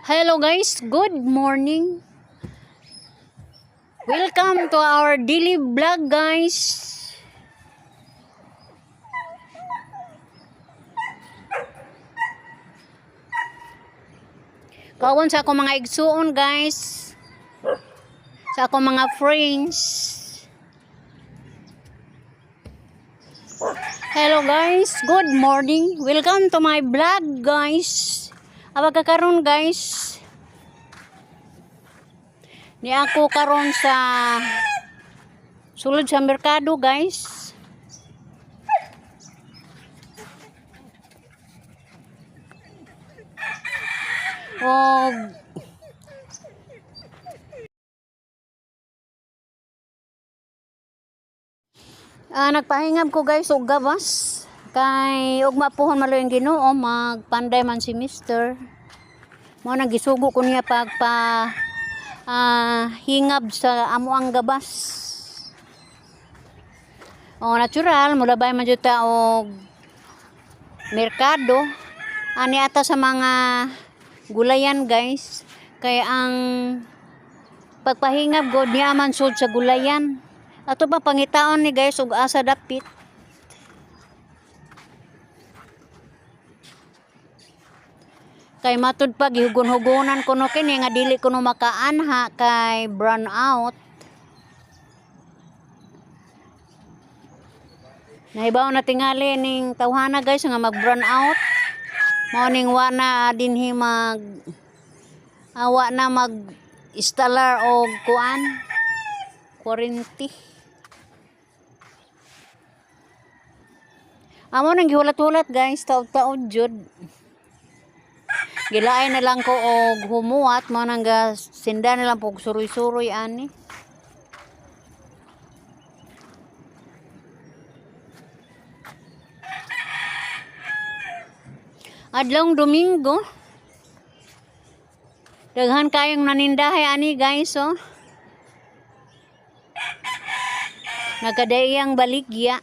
Hello guys, good morning. Welcome to our daily vlog, guys. Kawan sa akong mga igsuon, guys. Sa akong mga friends. Hello guys, good morning. Welcome to my vlog, guys. Aba ka karon, guys. Ni ako karon sa sulod sa merkado, guys. Og nagpahingab ko, guys, og gabas kay ugma puhon maloy ang Ginoo, magpanday man si Mister. Mo nang gisugo ko niya pagpa hingab sa amo ang gabas. O natural mulabay man jud ta og merkado ani ata sa mga gulayan, guys, kay ang pagpahingab god niya man sud sa gulayan. Ato pa pangitaon ni, guys, og asa dapit. Kay matud pa gihugon-hugonan kuno kini nga dili kuno makaanha kay brown out. Nahibaw na tingali ning tawhana, guys, nga mag brown out. Mao ning wa na dinhi mag awa na mag installer og kuan kuryente. Amo nang gihulat-hulat, guys, taod-taod jud. Gilaay na lang ko og humuat mo nang sinda na lang pog suroy-suroy ani. Adlong Domingo. Daghan kayong nanindahay ani, guys, oh. Nagkadaiyang baligya.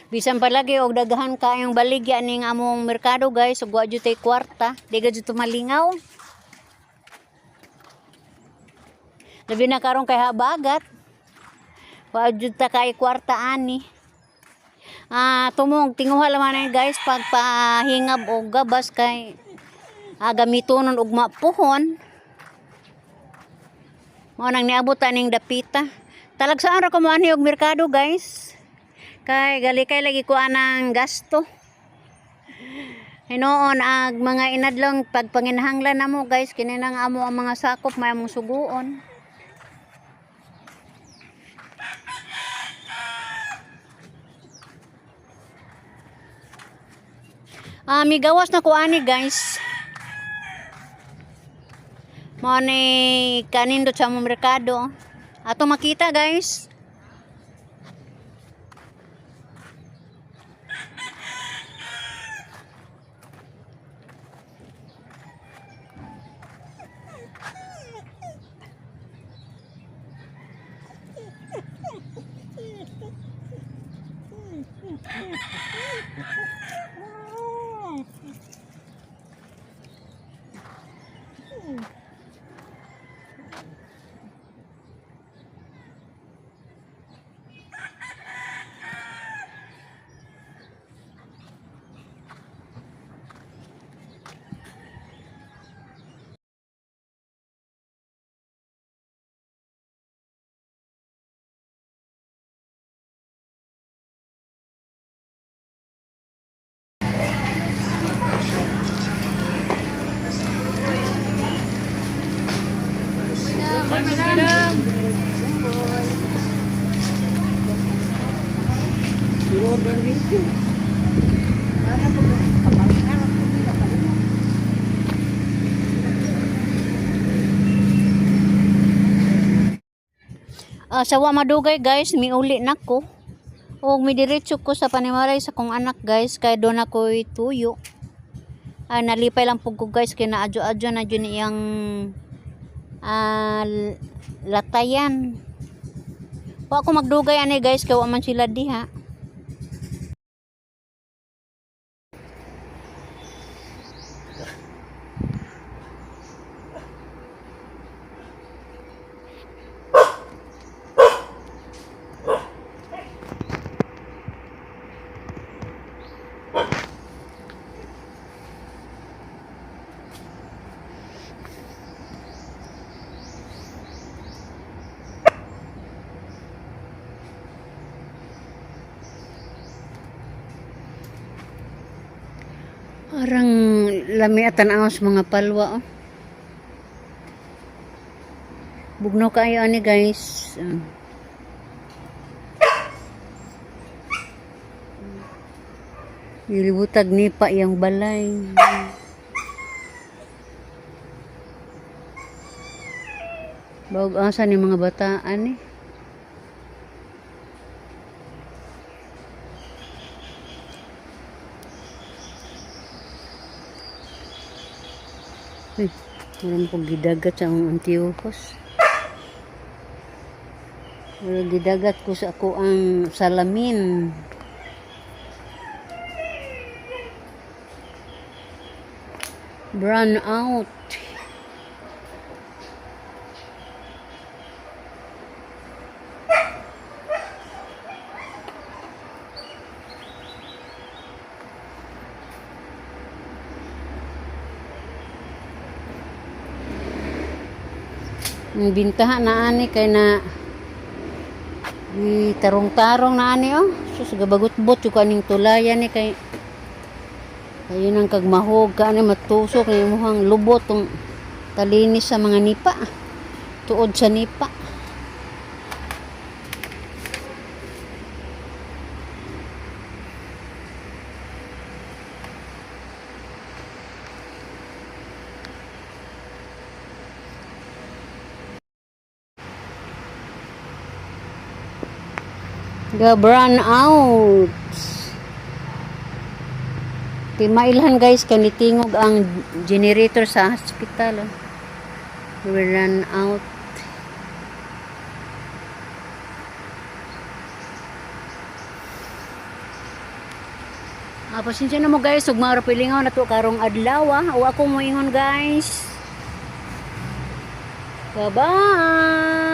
Bisan palagi og daghan kayong baligya ning among merkado, guys, ug wa jud tay kwarta, di ka jud malingaw. Labi na karon kay habagat. Wa jud ta kay kwarta ani. Tumong tinguha lang man, guys, pagpahingab og gabas kay gamitonon ugma puhon. Mao nang niabot ta ning dapita. Talagsaan ra ko moanhi og merkado, guys. Kay galikay lagi ko anang gasto. Hinuon ag mga inadlong pagpanginahanglan namo, guys, kini nang amo ang mga sakop may among suguon. Migawas na ko ani, guys. Mao ni kanindot sa among merkado. Ato makita, guys. Sa wa madugay, guys, miuli na ko. Og midiretso ko sa panimalay sa kong anak, guys, kay doon ako'y tuyo. Ah, nalipay lang pud ko, guys, kay naadyo-adyo na jud iyang latayan. Wa ko magdugay ani, guys, kay wa man sila diha. Arang lami at tan-aw sa mga palwa, oh. Bugnaw kaayo ani, guys. Ah. Gilibutag nipa iyang balay. Bawag asa ni mga bataan eh. Uy, meron kong gidagat sa akong Antiochus. Wala gidagat ko sa ako ang salamin. Brown out. Ang bintaha na ani kay na tarong-tarong na ani, oh. Sus, gabagot-bot yung kaning tulayan ni kay ayun ang kagmahog ka ani matusok ni imuhang lubot tong talinis sa mga nipa. Tuod sa nipa. Ga brown out. Timailhan, guys, kay nitingog ang generator sa hospital, oh. We run out. Ah, pasensya na mo, guys, ug mga pilingaw na to karong adlaw, ah. O ako mo ingon, guys. Bye-bye.